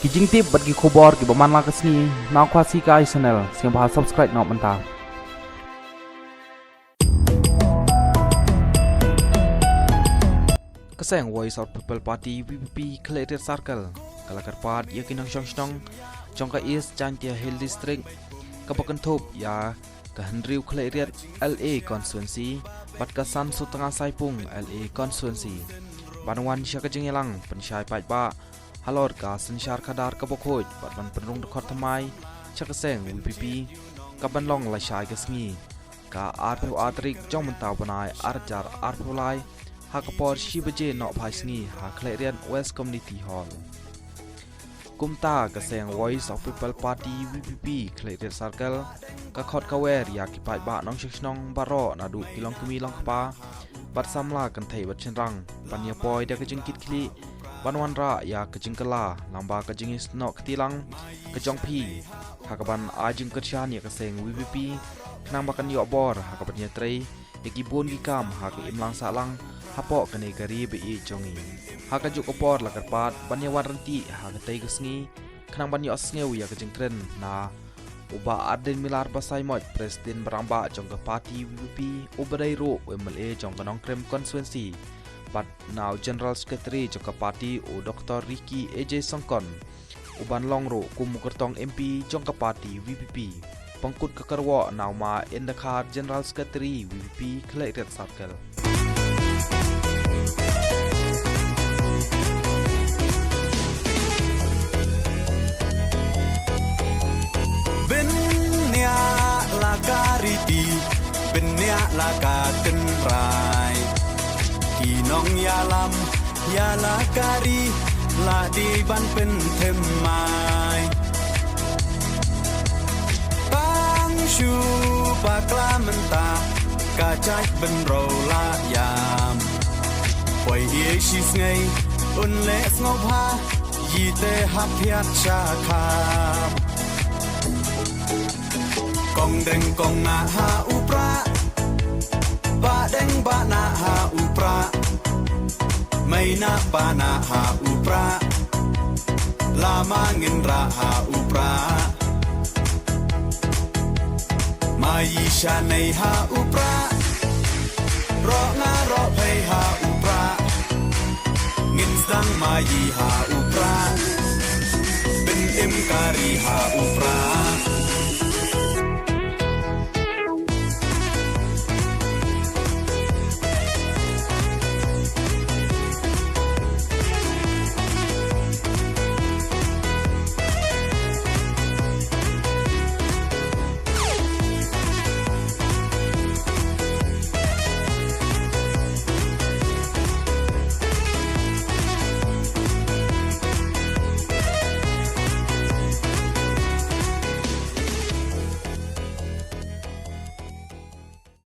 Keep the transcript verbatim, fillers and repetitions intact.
Ki jingtip bad ki khubor kiba man la ka sngi na Khasi Kai Channel, sngewbha subscribe noh mynta. Ka seng Voice of People Party, V P P, Khliehriat Circle ka la kyrpad ïa ki nongshong shnong jong ka East Jaintia Hills District, kaba kynthup ïa ka Hynriew Khliehriat L A Constituency bad ka San Sutnga Saipung L A Constituency, ban wan sha ka jingïalang pynshai paidbah halor ka synshar khadar kaba khuid bad ban pynrung dkhot thymmai sha ka seng V P P, kaban long lashai ka sngi, ka arphew ar tarik jong mynta u bnai arhajar arphew lai, ha ka por shi baje nohphai sngi ha Khliehriat West Community Hall. Kumta ka seng Voice of People Party, V P P, Khliehriat Circle ka khot ka wer ïa ki paidbah nongshong shnong baroh, naduh ki longkmie longkpa bad samla kynthei bad shynrang, ban ïa poi da ka jingkitkhlieh ban wanrah ïa ka jingkylla lyngba ka jingïasnoh kti lang ka jong phi, ha kaban ai jingkyrshan ïa ka seng V P P, khnang ba kan ïoh bor ha kaban ïatrei ïa ki bun ki kam ha ka imlang sahlang hapoh kane ka ri ba ïeit jong ngi. Ha kajuh ka por la kyrpad ban ïa wan ryntih ha katei ka sngi, khnang ban ïohsngew ïa ka jingkren na u Bah Ardent Miller Basaiawmoit, President ba rangbah jong ka party V P P, uba dei ruh u M L A jong ka Nongkrem Constituency, bad na u General Secretary jong ka party, u Doktor Ricky A J Syngkon, uban long ruh kum u kyrtong M P jong ka party V P P. Pynkut ka kyrwoh na u Ma N Dkhar, General Secretary V P P, Khliehriat Circle. Bniah la ka riti, bniah la ka tynrai. Ki nongïalam ïa la ka ri la dei ban pynthymmai. Tang shu bakla mynta, ka jait bynriew la ïam. Poi ïa shi sngi un leh sngewbha, ïa te hap thiat sha kham. Kong deng kong nah ha u prah, bah deng bah nah ha u prah, mei nah pa nah ha u prah, lama ngin rah ha u prah. Ma-i shanei ha u prah, roh nga roh phei ha u prah, ngin sdang ma-i ha u prah,